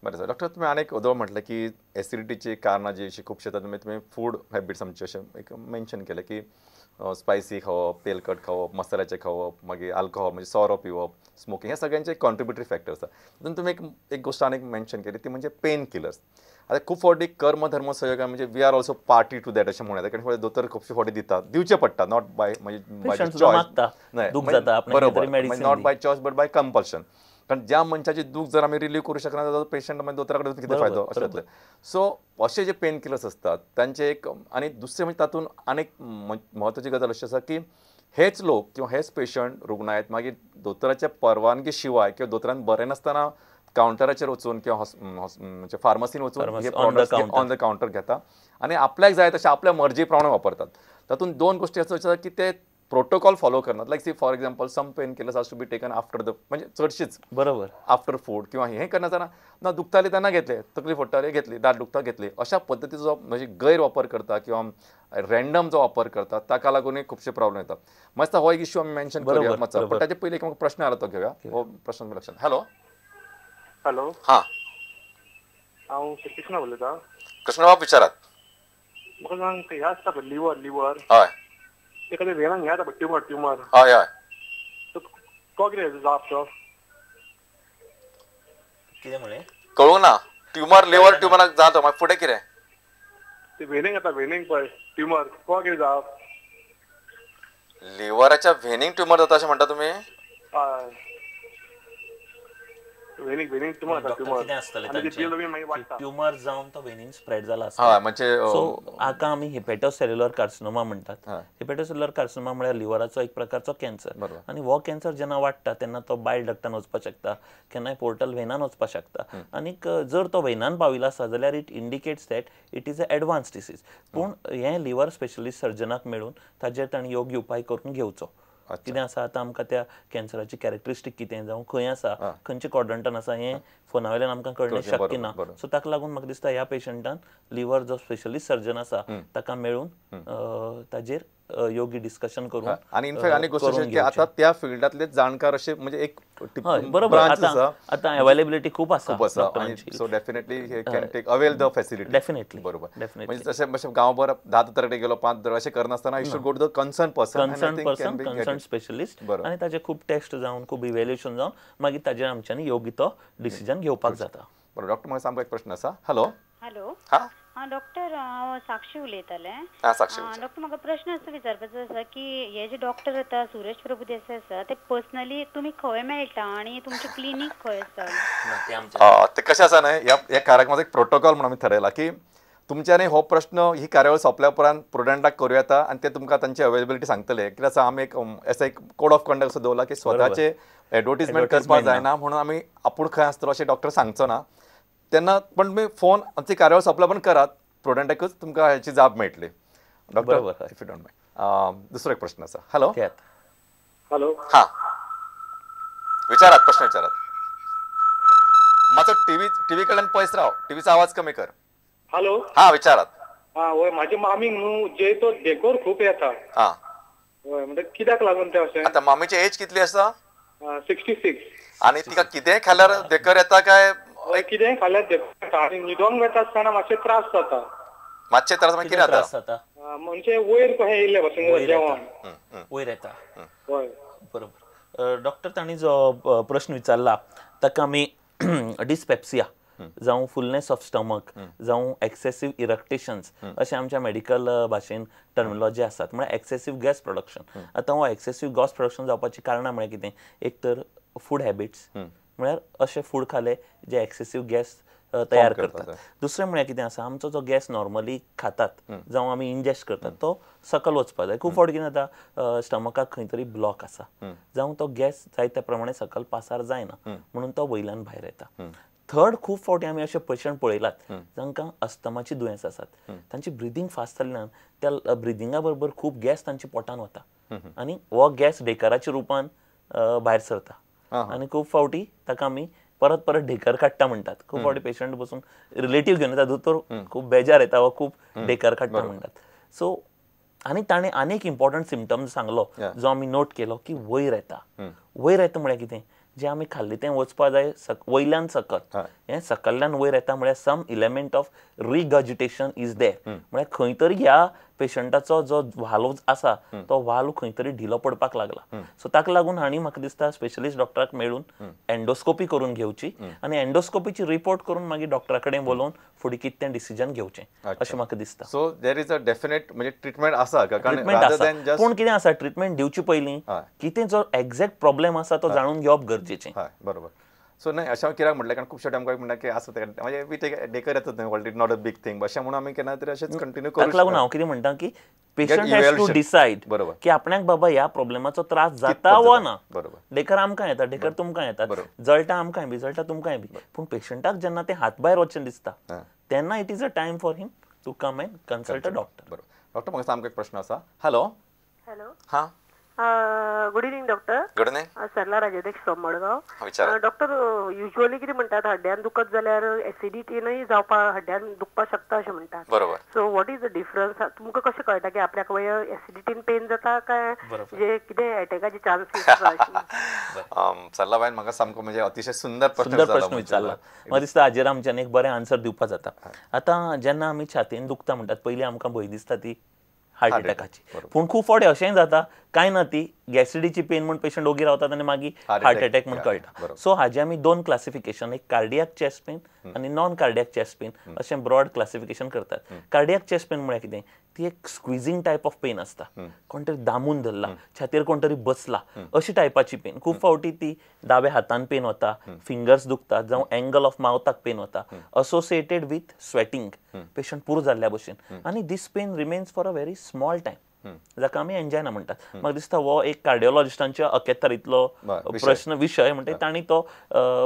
बरें sir. Doctor, तुमी आनी एक वदोळ म्हटलें की एसिडिटीची कारणां जी अशी खुबशीं येतात, तुमी फूड हॅबिट्स आमचे अशें एक मेन्शन केलें की स्पायसी खावप, तेलकट खावप, मसाल्याचें खावप, मागीर अल्कोहोल म्हणजे सोरो पिवप, स्मोकींग, हे सगळ्यांचे कॉन्ट्रिब्युटरी फॅक्टर आसा. तितून तुमी एक गोश्ट आनी मेन्शन केली ती म्हणजे पेन किलर्स. आतां खूब फावटी कर्म धर्म सहयोग म्हणजे we are also party to that अशें म्हणूं येता, कारण दोतोर खुबशे फावटी दितात, दिवचे पडटा, not bye म्हणजे चॉयस, बरोबर, not by choice but by compulsion. कारण ज्या मनशाची दूख जर आमी रिलीव करूं शकना जाल्यार पेशंट मागीर दोतोरा कडेन कितें फायदो अशें जातलें. सो अशे जे पेन किलर्स आसतात तांचे एक, आनी दुसरें म्हणजे तातूंत आनीक म्हत्वाची गजाल अशी आसा की हेच लोक किंवा हेच पेशंट रुग्णायत मागीर दोतोराच्या परवानगी शिवाय किंवा दोतोरान बरें नासतना कावंटराचेर वचून किंवा म्हणजे फार्मासीन वचून हे प्रॉडक्ट्स ऑन the counter घेता आनी आपल्याक जाय तशें आपल्या मर्जी प्रमाणे वापरतात. तातूंत दोन गोश्टी आसा की ते प्रोटोकॉल फॉलो करनात. Like see for example some pain killers has to be taken after the, म्हणजे चडशीच बरोबर आफ्टर फूड किंवा हें करनासतना ना दुखताले तेन्ना घेतले, तकली फोडटाले घेतली, दांत दुखता घेतली, अशा पद्दतीचो म्हणजे गैरवापर करता किंवा रँडम जो वापर करता ताका लागूनय खुबशे प्रॉब्लेम येतात. मातसो हो एक इश्यू आमी मेन्शन करूया मातसो, पण ताचे पयलीं एक प्रश्न आला तो घेवया. हो प्रश्न लक्षात. हॅलो. हॅलो. हां, हांव कृष्णा उलयतां. कृष्णबाब विचारात. म्हाका सांग, हें आसता पळय लिवर, लिवर हय, तेका ते वेनाक हें जाता पळय ट्युमर, ट्युमर हय हय, तो कितें जाप तो कितें म्हणलें कळूंक ना. ट्युमर लिवर ट्युमराक जाता मागीर फुडें कितें? ते वेनीक जाता, वेनीक पळय ट्युमर, तो कितें जाप? लिवराच्या वेनीक ट्युमर जाता अशें म्हणटा तुमी? हय, वेनीक, वेनीक ट्युमर जाता, ट्युमर कितें आसतलें तांचें, ट्युमर जावन तो वेनीन स्प्रेड जाला आसता. हय, म्हणजे सो हाका आमी हिपॅटोसेल्युलर कार्सिनोमा म्हणटात. हिपॅटोसेल्युलर कार्सिनोमा म्हळ्यार लिवराचो एक प्रकारचो कॅन्सर, आनी हो कॅन्सर जेन्ना वाडटा तेन्ना तो बायल डक्टान वचपाक शकता, केन्नाय पोर्टल वेनान वचपाक शकता, आनीक जर तो वेनान पाविल्लो आसा जाल्यार it indicates that it is a advance disease. पूण हें लिवर स्पेशलिस्ट सर्जनाक मेळून ताजेर ताणें योग्य उपाय करून घेवचो. कितें आसा आतां आमकां त्या कॅन्सराची कॅरेक्टरिस्टीक कितें, जावं खंय आसा, खंयच्या क्वॉड्रंटान आसा, हें फोना वयल्यान आमकां कळणें शक्य ना. सो ताका लागून म्हाका दिसता ह्या पेशंटान लिवर जो स्पेशलिस्ट सर्जन आसा ताका मेळून ताजेर योग्य डिस्कशन करून, आनी इनफॅक्ट आनी गोश्ट अशी की आतां त्या फिल्डांतले जाणकार अशे म्हणजे एक बरोबर आतां आतां अवेलेबिलिटी खूब आसा, so definitely he can take avail the facility. Definitely, बरोबर. म्हणजे जशें मातशें गांवभर 10 दोतोरा कडेन गेलो, 5 दोतोर अशें करनासतना you should go to the concern person, concern person, concern specialist, आनी ताजे खूब टेस्ट जावन, खूब इव्हॅल्युएशन जावन मागीर ताजेर आमच्यांनी योग्य तो डिसिजन घेवपाक जाता. बरोबर. डॉक्टर, म्हाका सामको एक प्रश्न आसा. हॅलो. हॅलो. हां हां डॉक्टर, हांव साक्षी उलयतालें. डॉक्टर, म्हाका प्रश्न असो विचारपाचो आसा की हे जे डॉक्टर आतां सुरेश प्रभू देसाय आसा ते पर्सनली तुमी खंय मेळटा आनी तुमचें क्लिनीक खंय आसा? ते कशें आसा न्हय, ह्या कार्यक्रमाचो एक प्रोटोकॉल म्हणून आमी थरयला की तुमच्यानी हो प्रश्न ही कार्यावळ सोंपल्या उपरांत प्रुडंटाक करूं येता आनी ते तुमकां तांची अवेलेबिलिटी सांगतले. कित्याक आसा आमी एक असो एक कोड ऑफ कंडक्ट असो दवरला की स्वताचे एडवर्टीजमेंट करपाक जायना म्हणून आमी आपूण खंय आसतलो अशें डॉक्टर सांगचो ना तेन्ना, पण तुमी फोन आमची कार्यावळ सोंपल्या पण करात, प्रुडंटाकूच तुमकां हेची जाप मेळटली. Doctor, if you don't mind, दुसरो एक प्रश्न आसा. हॅलो. हॅलो. हां, विचारात, प्रश्न विचारात. मातसो टीव्ही कडल्यान पयस राव, टीव्हीचो आवाज कमी कर. हॅलो. हां, विचारात. हां, वय, म्हाजे मामीक न्हू जेतो धेकोर खूब येता. हां, वय, म्हणजे कित्याक लागून तें अशें? आतां मामीची एज कितली आसा? 66. आनी तिका कितेंय खाल्यार धेकर येता काय? कितेंय खाल्यार धेकर येता आनी न्हिदोंक वेता आसतना मातशे त्रास जाता. मातशे त्रास म्हणजे कितें जाता? म्हणजे वयर कशें येयल्ले भशेन जेवण वयर येता. हय, बरोबर. डॉक्टर, तांणी जो प्रश्न विचारला ताका आमी डिस्पेप्सिया जावं फुलनेस ऑफ स्टमक जावं एक्सेसीव इरक्टेशन्स अशें आमच्या मेडिकल भाशेन टर्मिनॉलॉजी आसात. म्हळ्यार एक्सेसीव गॅस प्रोडक्शन. आतां हो एक्सेसीव गॅस प्रोडक्शन जावपाची कारणां म्हळ्यार कितें? एक तर फूड हॅबिट्स, म्हळ्यार अशें फूड खाले जे एक्सेसीव गॅस तयार करतात. दुसरें म्हळ्यार कितें आसा, आमचो जो गॅस नॉर्मली खातात जावं आमी इंजेस्ट करतात तो सकल वचपाक जाय. खूब फावटी कितें जाता, स्टमकाक खंय तरी ब्लॉक आसा जावं तो गॅस जाय त्या प्रमाणे सकल पासार जायना म्हणून तो वयल्यान भायर येता. थर्ड, खूब फावटी आमी अशे पेशंट पळयलात जांकां अस्थमाची दुयेंस आसात, तांची ब्रिदींग फास्ट जाल्ल्यान त्या ब्रिदिंगा बरोबर खूब गॅस तांच्या पोटान वता आनी हो गॅस ढेकराच्या रुपान भायर सरता आनी खूब फावटी ताका आमी परत परत ढेकर काडटा म्हणटात. खूब फावटी पेशंट बसून रिलेटीव घेवन येता, दोतोर खूब बेजार येता वा खूब ढेकर काडटा म्हणटात. सो आनी ताणें आनीक इम्पॉर्टंट सिमटम सांगलो जो आमी नोट केलो की वयर येता. वयर येता म्हळ्यार कितें? जे आमी खाल्लें तें वचपा जाय वयल्यान सकल, हें सकल्ल्यान वयर येता म्हळ्यार some element of regurgitation is there, म्हळ्यार खंय तरी ह्या पेशंटाचो जो व्हाल्व आसा तो व्हाल्व खंय तरी ढिलो पडपाक लागला. सो ताका लागून हांणी म्हाका दिसता स्पेशलिस्ट डॉक्टराक मेळून एंडोस्कोपी करून घेवची आनी एंडोस्कोपीची रिपोर्ट करून मागीर डॉक्टरा कडेन उलोवन फुडें कितें डिसिजन घेवचें अशें म्हाका दिसता. So there is a definite म्हणजे ट्रिटमेंट आसा, ट्रिटमेंट आसा, पूण कितें आसा ट्रिटमेंट दिवचे पयलीं कितें जो एक्झॅक्ट प्रॉब्लेम आसा तो जाणून घेवप गरजेचें. बरोबर. सो नाही अशें कित्याक म्हटलें कारण खुबशे आमकां म्हणटा की आसा तें म्हणजे we take डेकर येतात न्हय, it not a big thing अशें म्हणून आमी केन्ना तरी अशेंच कंटिन्यू करूं. ताका लागून हांव कितें म्हणटा की पेशंट हॅज टू डिसायड की आपणाक बाबा ह्या प्रॉब्लेमाचो त्रास जाता वा ना. बरोबर. डेकर आमकां येता, डेकर तुमकां येता, जळटा आमकांय बी, जळटा तुमकांय बी, पूण पेशंटाक जेन्ना तें हात भायर वचचें दिसता तेन्ना it is a time for him to come and consult a doctor. बरोबर. डॉक्टर म्हाका सामको एक प्रश्न आसा. हॅलो. हॅलो. हां, good evening doctor. Good evening. Sarla Rajadhyaksha from Madgaon. Doctor, usually कितें म्हणटात हड्ड्यान दुखत जाल्यार एसिडिटीनूय जावपा हड्ड्यान दुखपाक शकता अशें म्हणटात. बरोबर. So what is the difference? तुमकां कशें कळटा की आपल्याक एसिडिटीन पेन जाता काय जे कितें एटॅकाचे चान्सीस आसा? सरलाबायन म्हाका सामको म्हणजे अतिशय सुंदर प्रश्न विचारला. म्हाका दिसता हाजेर आमच्यान एक बरें आन्सर दिवपाक जाता. आतां जेन्ना आमी छातयेन दुखता म्हणटात पयलीं आमकां भंय दिसता ती हार्ट अटॅकाची, पूण खूब फावटी अशेंय जाता कांय ना ती गॅसिडीची पेन म्हूण पेशंट ओगी रावतात आनी मागीर हार्ट अटॅक म्हूण कळटा. सो हाजे आमी दोन क्लासिफिकेशन, एक कार्डियाक चेस्ट पेन आनी नॉन कार्डियाक चेस्ट पेन अशें ब्रॉड क्लासिफिकेशन करतात. कार्डियाक चेस्ट पेन म्हळ्यार कितें, ती एक स्क्विजींग टायप ऑफ पेन आसता, कोण तरी दामून धरला, छातयेर कोण तरी बसला अशी टायपाची पेन. खूब फावटी ती दाव्या हातान पेन वता, फिंगर्स दुखतात, जावं एंगल ऑफ मावथाक पेन वता, असोसिएटेड विथ स्वेटिंग, पेशंट पुरो जाल्ल्या भशेन, आनी this pain remains for a very small time, जाका आमी एन्जायना म्हणटात. म्हाका दिसता हो एक कार्डियोलॉजिस्टांच्या अखेतारींतलो प्रश्न विशय म्हणटा तांणी तो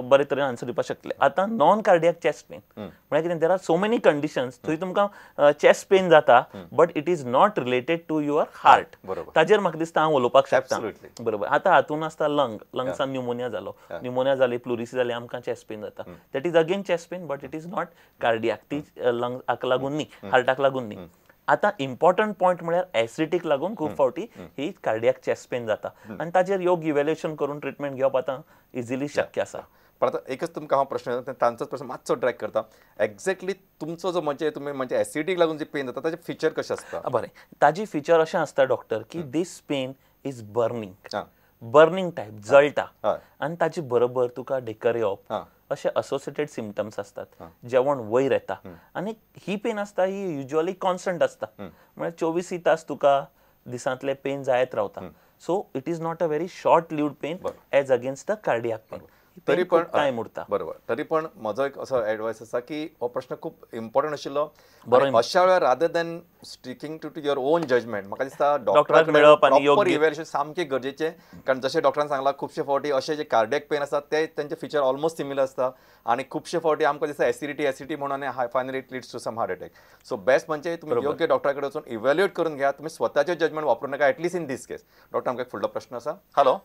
बरे तरेन आन्सर दिवपाक शकतले. आतां नॉन कार्डियाक चेस्ट पेन म्हळ्यार कितें, there are so many conditions थंय तुमकां चेस्ट पेन जाता but it is not related to your heart. ताजेर म्हाका दिसता हांव उलोवपाक शकता. बरोबर. आतां हातून आसता लंग, लंग्सान न्युमोनिया जालो, न्युमोनिया जाली, प्लुरिसी जाली, आमकां चेस्ट पेन जाता, that is again chest pain but it is not cardiac, ती लंग्साक लागून न्ही, हार्टाक लागून न्ही. आतां इम्पॉर्टंट पॉयंट म्हळ्यार एसिडीक लागून खूब फावटी ही कार्डियाक चेस्ट पेन जाता आनी ताजेर योग्य इव्हॅल्युएशन करून ट्रिटमेंट घेवप आतां इजिली शक्य आसा. पण आतां एकच तुमकां हांव प्रश्न तांचोच प्रश्न मातसो ड्रॅग करता. एक्झॅक्टली तुमचो जो म्हणजे तुमी म्हणजे एसिडीक लागून जी पेन जाता ताचे फिचर कशें आसता? बरें, ताजी फिचर अशें आसता डॉक्टर की this pain is burning, burning type, जळटा आनी ताजे बरोबर तुका ढेकर येवप अशे असोसिएटेड सिमटम्स असतात, जेवण वयर येता आनी ही पेन आसता ही युज्युअली कॉन्स्टंट आसता, म्हळ्यार 24 तास तुका दिसांतले पेन जायत रावता. So it is not a very short lived pain as against the cardiac pain. तरी पण टायम उरता. बरोबर. तरी पण म्हजो एक असो एडवायस आसा की हो प्रश्न खूब इम्पॉर्टंट आशिल्लो. अशा वेळार rather than sticking to your own judgement म्हाका दिसता डॉक्टराक मेळप आनी प्रॉपर इव्हॅल्युएशन सामकें गरजेचें, कारण जशें डॉक्टरान सांगलां खुबशे फावटी अशे जे कार्डियक पेन आसा ते तेंचे फिचर ऑलमोस्ट सिमिलर आसता आनी खुबशे फावटी आमकां दिसता एसिडिटी एसिडिटी म्हणून आनी finally it leads to some heart attack. So best म्हणजे तुमी योग्य डॉक्टरा कडेन वचून इव्हॅल्युएट करून घेयात, तुमी स्वताचें जजमेंट वापरूं नाका at least in this case. Doctor आमकां एक फुडलो प्रश्न आसा. हॅलो.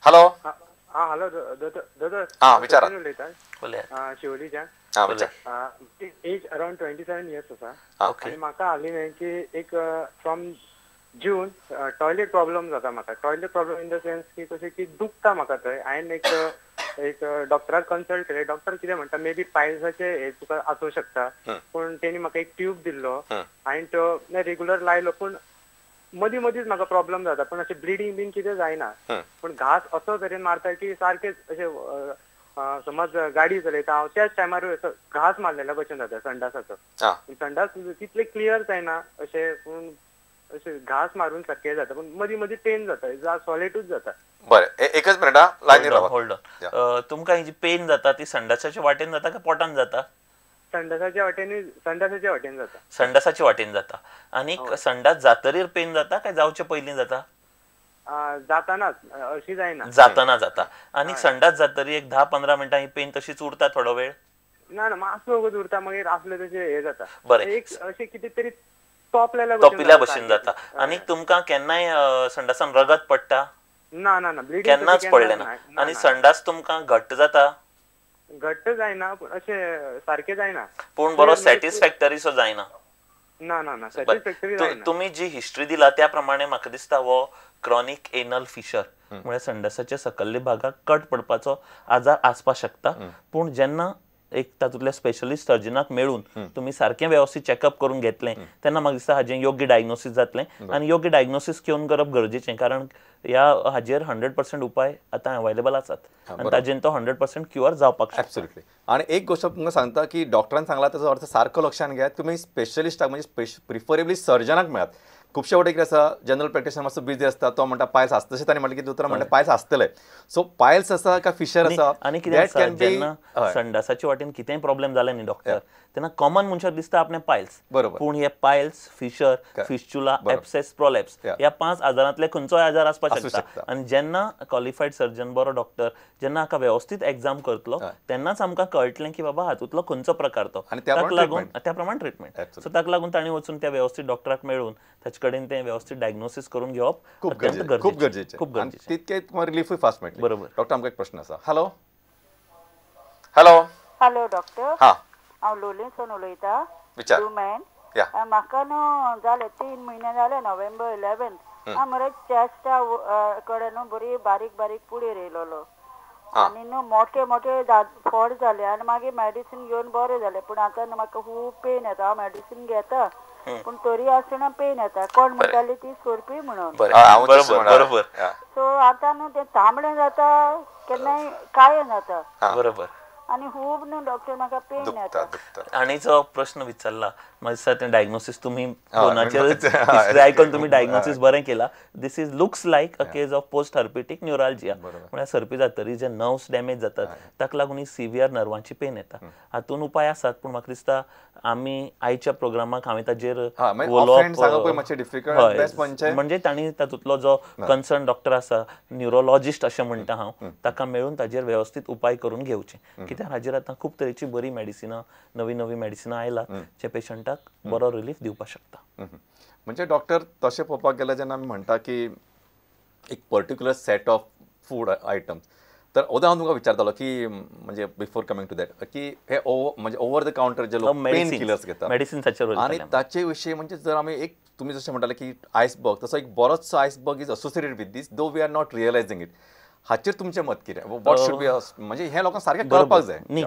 हॅलो. हां, हॅलो दोतोर. हां, विचारा. उलयता शिवोलीच्यान. हां, विचार. एज अरावंड 27 इयर्स आसा आनी म्हाका हालीं न्हय की एक फ्रॉम जून टॉयलेट प्रॉब्लम जाता म्हाका. Toilet problem in the sense की कशें की दुखता म्हाका थंय. हांवें एक एक डॉक्टराक कन्सल्ट केलें. डॉक्टर कितें म्हणटा, मे बी पायल्साचें हें तुका आसूं शकता, पूण तेणी म्हाका एक ट्यूब दिल्लो, हांवें तो रेगुलर लायलो, पूण मदीं मदींच म्हाका प्रॉब्लम जाता, पूण अशें ब्लिडींग बीन कितें जायना, पूण घास असो तरेन मारता की सारकें अशें समज गाडी चलयता हांव त्याच टायमार असो घास मारलेल्या भशेन जाता संडासाचो. संडास तितले क्लियर जायना अशें, पूण अशें घास मारून सारकें जाता, पूण मदीं मदीं पेन जाता, सॉलिडूच जाता. बरें, एकच मिनट लायनीर रावा. Hold on. तुमकां ही जी पेन जाता ती संडासाच्या वाटेन जाता काय पोटान जाता? संडासाच्या वाटेन, संडासाच्या वाटेन जाता. संडासाच्या वाटेन जाता. आनी संडास जातरीर पेन जाता काय जावचे पयलीं जाता? जातानाच, अशी जायना, जाताना जाता. आनी संडास जातरी एक 10-15 मिनटां ही पेन तशीच उरता थोडो वेळ? ना ना, मातसो वगत उरता, मागीर आसले तशें हें जाता. बरें, एक अशें कितें तरी तोपलेल्या तोपिल्या भशेन जाता. आनी तुमकां केन्नाय संडासान रगत पडटा? ना ना ना, केन्नाच पडलें ना. आनी संडास तुमकां घट्ट जाता? घट्ट जायना, पूण अशें सारकें जायना, पूण बरो सॅटिस्फॅक्टरी सो जायना. ना ना ना, सॅटिस्फॅक्टरी जायना. तुमी जी हिस्ट्री दिला त्या प्रमाणे म्हाका दिसता हो क्रॉनिक एनल फिशर म्हळ्यार संडासाच्या सकल्ल्या भागाक कट पडपाचो आजार आसपाक शकता. पूण जेन्ना एक तातूंतल्या स्पेशलिस्ट सर्जनाक मेळून तुमी सारकें वेवस्थीत चॅकअप करून घेतलें तेन्ना म्हाका दिसता हाजें योग्य डायग्नोसीस जातलें. आनी योग्य डायग्नोसीस घेवन करप गरजेचें, कारण ह्या हाजेर 100% उपाय आतां अवेलेबल आसात आनी ताजेन तो 100% क्युअर जावपाक शकता. ॲब्सोल्युटली. आनी एक गोश्ट तुमकां सांगता की डॉक्टरान सांगला ताचो अर्थ सारको लक्षान घेयात, तुमी स्पेशलिस्टाक म्हणजे प्रिफरेबली सर्जनाक मेळात. खुबशे वटेन कितें आसा, जनरल प्रॅक्टिशनर मातसो बिजी आसता, तो म्हणटा पायल्स आसता, तशें ताणें म्हटलें की दोतोरान म्हणलें पायल्स आसतले. सो पायल्स आसा काय फिशर आसा आनी कितें आसा, जेन्ना संडासाच्या वाटेन कितेंय प्रॉब्लेम जाले न्ही डॉक्टर, तेन्ना कॉमन मनशाक दिसता आपणे पायल्स, बरोबर, पूण हे piles, fissure, fistula, abscess, prolapse ह्या 5 आजारांतले खंयचोय आजार आसपाक शकता. आनी जेन्ना क्वॉलिफायड सर्जन, बरो डॉक्टर जेन्ना हाका वेवस्थीत एग्जाम करतलो तेन्नाच आमकां कळटलें की बाबा हातूंतलो खंयचो प्रकार तो, ताका लागून त्या प्रमाण ट्रिटमेंट. सो ताका लागून तांणी वचून त्या व्यवस्थीत डॉक्टराक मेळून ताचे कडेन तें व्यवस्थीत डायग्नोसीस करून घेवप खूब गरजेचें, खूब गरजेचें, तितकें तुमकां रिलीफूय फास्ट मेळटली. बरोबर. डॉक्टर आमकां एक प्रश्न आसा. हॅलो हॅलो हॅलो डॉक्टर, हां, हांव लोलयेंसून उलयतां. विचार. म्हाका न्हू जाले 3 म्हयने जाले, नोव्हेंबर 11 हांव मरे चेस्टा कडेन न्हू बरी बारीक बारीक पुळेर येयलोलो आनी न्हू मोठे मोठे फोड जाले आनी मागीर मेडिसीन घेवन बरें जालें. पूण आतां न्हू म्हाका खूब पेन येता, हांव मेडिसीन घेता पूण तरी आसतना पेन येता. कोण म्हणटाली ती सोरपी म्हणून. बरोबर. सो आतां न्हू तें तांबडें जाता, केन्नाय काळें जाता. बरोबर. आनी खूब न्हू डॉक्टर म्हाका पेन येता. आनी जो प्रश्न विचारला म्हाका दिसता तें डायग्नोसीस तुमी फोनाचेरच आयकून तुमी डायग्नोसीस बरें केला. This is looks like a case of post herpetic neuralgia, म्हळ्यार सर्पी जातरी जे नर्व्स डॅमेज जातात ताका लागून ही सिवियर नर्वांची पेन येता. हातून उपाय आसात, पूण म्हाका दिसता आमी आयच्या प्रोग्रामाक हांवें ताजेर उलोवप म्हणजे तांणी तातूंतलो जो कन्सर्न डॉक्टर आसा, न्युरोलॉजिस्ट अशें म्हणटा हांव, ताका मेळून ताजेर वेवस्थीत उपाय करून घेवचे. कित्याक हाजेर आतां खूब तरेची बरी मेडिसिनां, नवी नवी मेडिसिनां आयला जे पेशंटाक बरो रिलीफ दिवपाक शकता. म्हणजे डॉक्टर तशें पळोवपाक गेल्यार जेन्ना आमी म्हणटा की एक particular set of food items, तर ओदा हांव तुमकां विचारतालो की म्हणजे बिफोर कमिंग टू that की हे म्हणजे ओवर the counter जे लोक पेन किलर्स घेतात मेडिसिन्साचेर, आनी ताचे विशीं म्हणजे जर आमी एक तुमी जशें म्हणटाले की आयसबर्ग, तसो एक बरोचसो iceberg is associated with this, though we are not realising it. हाचेर तुमचें मत कितें, what should be, म्हणजे हें लोकांक सारकें कळपाक जाय. न्ही,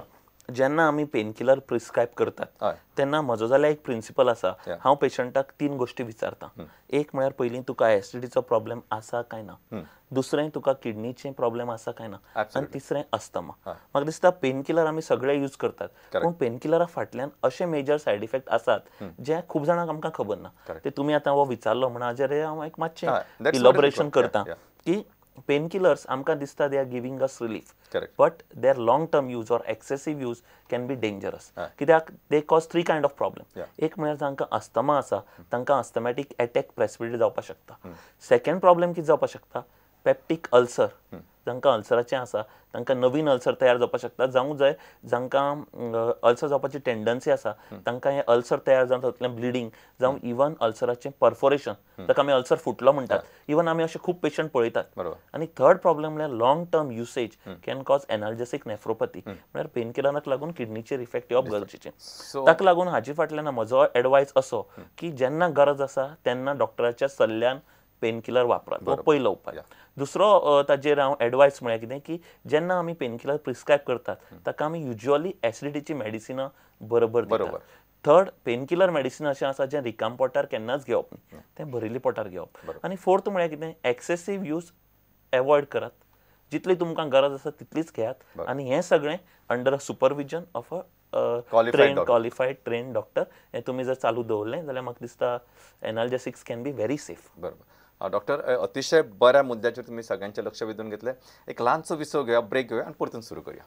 जेन्ना आमी पेन किलर प्रिस्क्रायब करतात तेन्ना म्हजो जाल्यार एक प्रिंसिपल आसा, हांव पेशंटाक 3 गोश्टी विचारता. एक म्हळ्यार पयलीं तुका एसिडिटीचो प्रॉब्लेम आसा काय ना, दुसरें तुका किडनीचें प्रॉब्लेम आसा काय ना, आनी तिसरें अस्थमा. म्हाका दिसता पेन किलर आमी सगळे यूज करतात, पूण पेन किलरा फाटल्यान अशे मेजर सायड इफेक्ट आसात जे खूब जाणांक आमकां खबर ना. ते तुमी आतां हो विचारलो म्हण हाजेर हांव एक मातशें इलॉबरेशन करता की पेन किलर्स आमकां दिसता they are giving us relief, but their long term use or excessive use can be dangerous. कित्याक they cause 3 kind of problem. एक म्हळ्यार जांकां अस्थमा आसा तांकां अस्थमॅटीक एटॅक प्रेसिपिटेट जावपाक शकता. सेकंड प्रॉब्लेम कितें जावपाक शकता, पेप्टीक अल्सर, जांकां अल्सराचें आसा तांकां नवीन अल्सर तयार जावपाक शकता, जावं जाय जांकां अल्सर जावपाची टेंडन्सी आसा तांकां हें अल्सर तयार जावन तातूंतल्यान ब्लिडींग जावं इवन अल्सराचें परफोरेशन, ताका आमी अल्सर फुटलो म्हणटात, इवन आमी अशे खूब पेशंट पळयतात. आनी थर्ड प्रॉब्लेम म्हळ्यार long term usage can cause analgesic nephropathy, म्हळ्यार पेन किलराक लागून किडनीचेर इफेक्ट येवप गरजेचें. ताका लागून हाजे फाटल्यान म्हजो एडवायस असो की जेन्ना गरज आसा तेन्ना डॉक्टराच्या सल्ल्यान पेन किलर वापरात, हो पयलो उपाय. दुसरो ताजेर हांव एडवायस म्हळ्यार कितें की जेन्ना आमी पेन किलर प्रिस्क्रायब करतात ताका आमी युज्युअली एसिडिटीची मेडिसिनां बरोबर दितात. थर्ड, पेन किलर मेडिसिन अशें आसा जें रिकाम पोटार केन्नाच घेवप न्ही, तें भरिल्ले पोटार घेवप. आनी फोर्थ म्हळ्यार कितें, एक्सेसीव यूज एवॉयड करात, जितली तुमकां गरज आसा तितलीच घेयात, आनी हें सगळें under a supervision of a trained qualified trained doctor हें तुमी जर चालू दवरलें जाल्यार म्हाका दिसता analgesics can be very safe. बरोबर डॉक्टर, अतिशय बऱ्या मुद्द्याचेर तुमी सगळ्यांचें लक्ष वेधून घेतलें. एक ल्हानसो विसव घेवया, ब्रेक घेवया आनी परतून सुरू करूया.